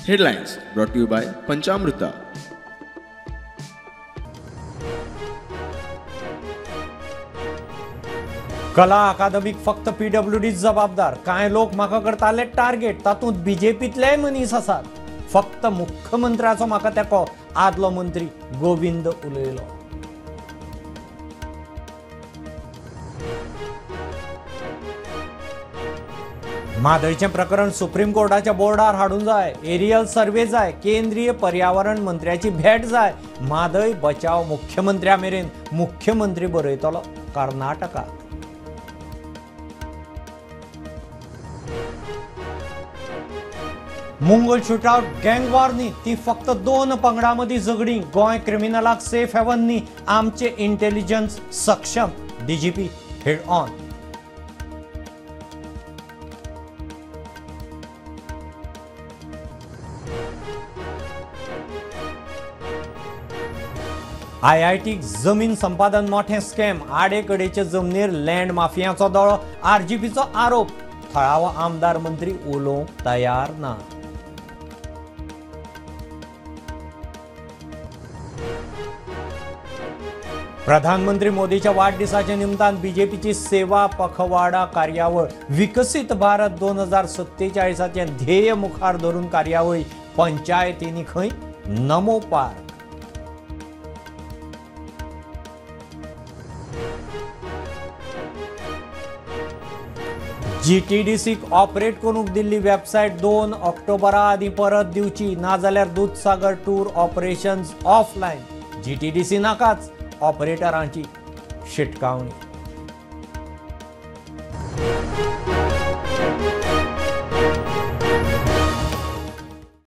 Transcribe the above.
Headlines brought to you by Panchamruta. कला अकादमीक फक्त पीडब्ल्यूडी जबाबदार. कांय लोक म्हाका करताले टार्गेट, तातूंत बीजेपींतलेय मनीस आसात. फक्त मुख्यमंत्र्याचो म्हाका तेंको, आदलो मंत्री गोविंद उलयलो. म्हादयचें प्रकरण सुप्रीम कोर्टाच्या बोर्डार हाडूंक जाय, एरियल सर्वे जाय, केंद्रीय पर्यावरण मंत्र्याची भेट जाय. म्हादय बचाव मुख्यमंत्र्या मेरेन मुख्यमंत्री बरयतलो कर्नाटकाक. मुंगल शूटआउट गँगवॉर न्ही, ती फक्त दोन पंगडां मदीं झगडीं. गोंय क्रिमिनलाक सेफ हेवन न्ही, आमचे इंटेलिजन्स सक्षम, डीजीपी हेड ऑन. आयआयटी जमीन संपादन मोठें स्कॅम, आडेकडेचे जमनीर लँड माफियांचो दोळो, आरजीपीचो आरोप. थळावो आमदार मंत्री उलोवंक तयार ना. प्रधानमंत्री मोदीच्या वाडदिसाच्या निमतान बीजेपीची सेवा पखवाडा कार्यावळ, विकसीत भारत 2047 ध्येय मुखार धरून कार्यावळी पंचायतींनी खंय नमो पार्क. जीटीडीसीक ऑपरेट करूंक दिल्ली वेबसायट 2 ऑक्टोबरा आदीं परत दिवची, नाजाल्यार Dudhsagar tour operations offline. GTDC नाकाच, ऑपरेटरांची शिटकावणी.